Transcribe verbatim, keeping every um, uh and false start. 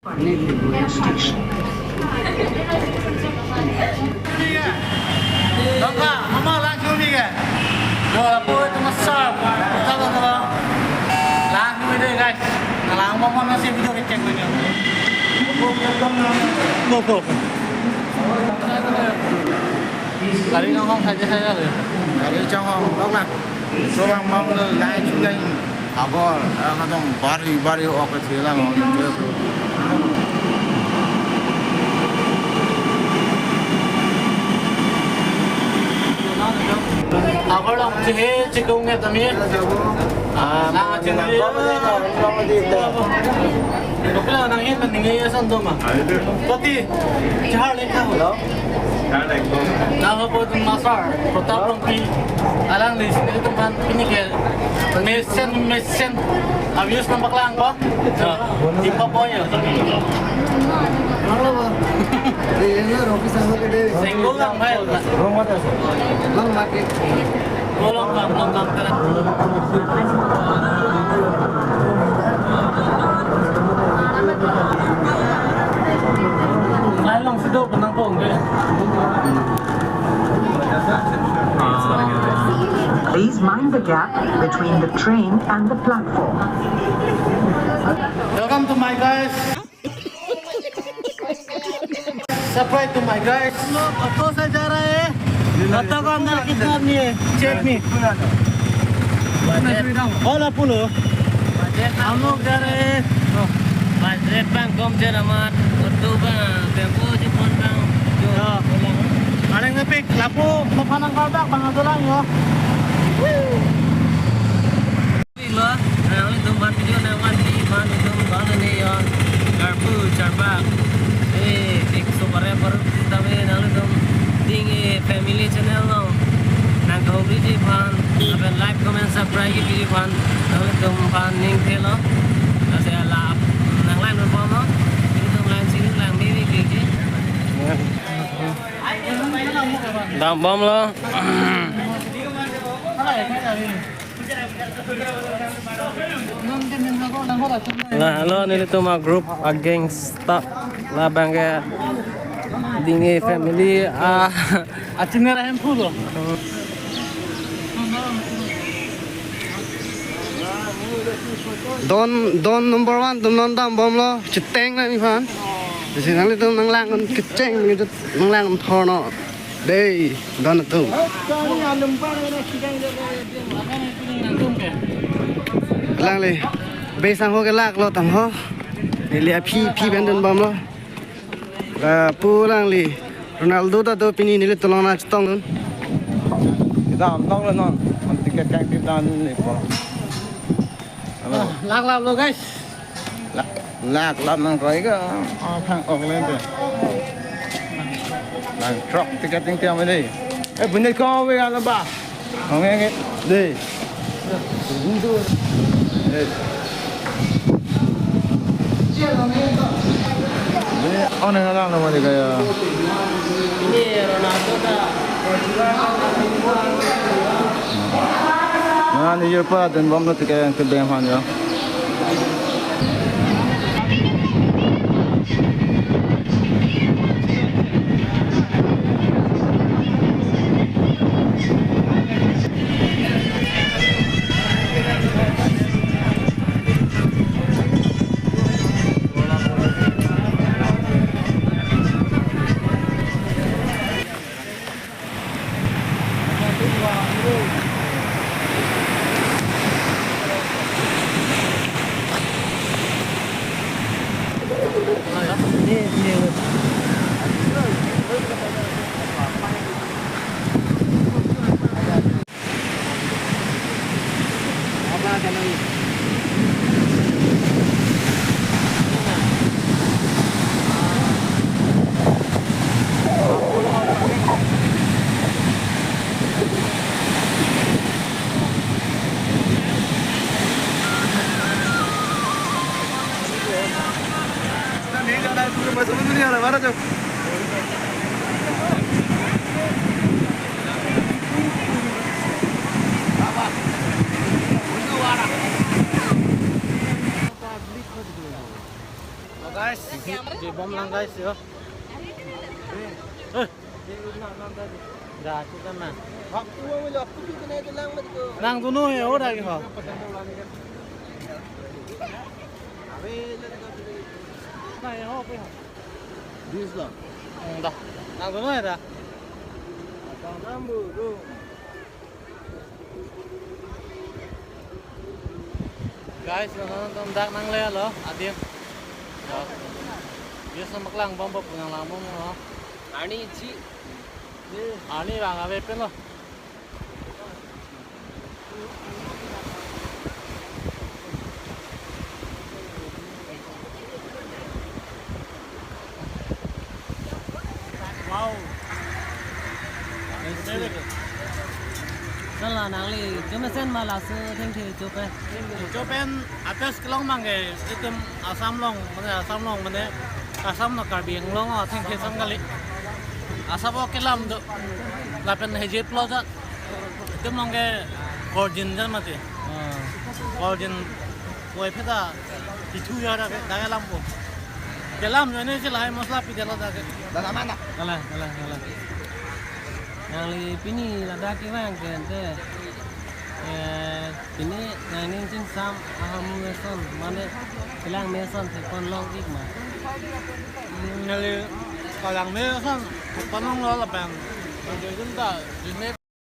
Station. Dongka, mama lang kumi ke? Yo, apo itu masal. Kita tuh lang kumi deh, guys. Lang mama nasi video kecek punya. Go, go. Gari nonghong saja saya le. Gari chonghong, dong lang. Solang mong le, lai chungai. Abor, eh, kadang bari, bari ok ke silang. Abor lang chehe chekung ya tami. Ah, na chehe. Dokla nang hin nang ningye ason doma. Pati chahar le kha. Hello. Nang ho po masar, Protap Rongpi, alangli sini tempat ini ke mesen, mesen. Abis nampak lang po. Di pa po ya. Senggo lang, bhai. Wrong mate. Wrong mate. Please mind the gap between the train and the platform. Welcome to my guys. Surprise to my guys. हम लोग ऑटो से जा रहे हैं। ऑटो का अंदर कितना आदमी है? Check me. All apolo। हम लोग जा रहे हैं। Budget bang kom je amat, auto bang, tempo je pon bang. Areng nepik lapu, mapanang kaldak bang adolang yo. Lo, nanglitum aphan video nangvanpi aphan itum bang ne yo, karpu charpak. Eh, tik so pare paru tame nanglitum Ding-e Family channel lo. Nang kau biji aphan, lapen like, comment, subscribe biji aphan nanglitum aphan ning thelo. Ase ala nang lang lo pon lo. Itum lang sini lang mi mi kiki. Dambom lo. Nah, hello, nelitum a-group, a-gang staff. Labang ke Ding-e Family, ah. Achinera hem phulo. Don, don number one atum non dambom lo, chiteng nangliphan. Jesi nanglitum nanglang kecheng, nanglang thorno. Dei, don atum. Alangli, be sangho ke lak lo tangho. Neli aphi, phi pen dunbom lo. Lapu alangli, Ronaldo ta do pini nelitum along nangchetongdun. Kita amtong lo non, am ticket kang kita ni po. Hello. Lak lap lo guys. Lak, lak, lak nang roi ka, ah, phang ok le de. Nang truck ticket ting tiang de. Eh, bunyi ko we ala ba. Ong ong de. Eh. Ini on na lang naman de kaya. Ini Ronaldo ta. Nani yurpa dunbom lo ticket yang kedeng han ya. Guys, je bom lang guys yo. Eh. Da, kita na. Nang dunu he, oh, da ki ho. Na, ye ho, pe ho. Bis lang. Hmm, da. Nang dunu he da. Guys, nonton dak nanglelo, adim. Ya. Biasa maklang bom bom nang lang bom lo. Arni chi. Arni bang ave pen lo. Wow. Sala nangli, kemesen ma laso thengthe cho pen? Cho pen, atas kelong mangke, itum Assam along, mane Assam along, mane Assam no Karbi Anglong, oh, thengthe sang kali. Asap o kelam do, lapen heje plo ja, itum along ke korjin jan mati. Ah. Korjin, koi pheta, tithu ya da ke, da kelam po. Kelam jo ne si lahai masala pidelo da ke. Kalang, kalang, kalang. Nangli pini ladak kevang ke ante, eh, pini nangning chingsam ahamu eson, mane kelang me eson thekpon long-ik ma? Hmm, neli kelang me eson thekpon longlo lapen. Jun ta, jun me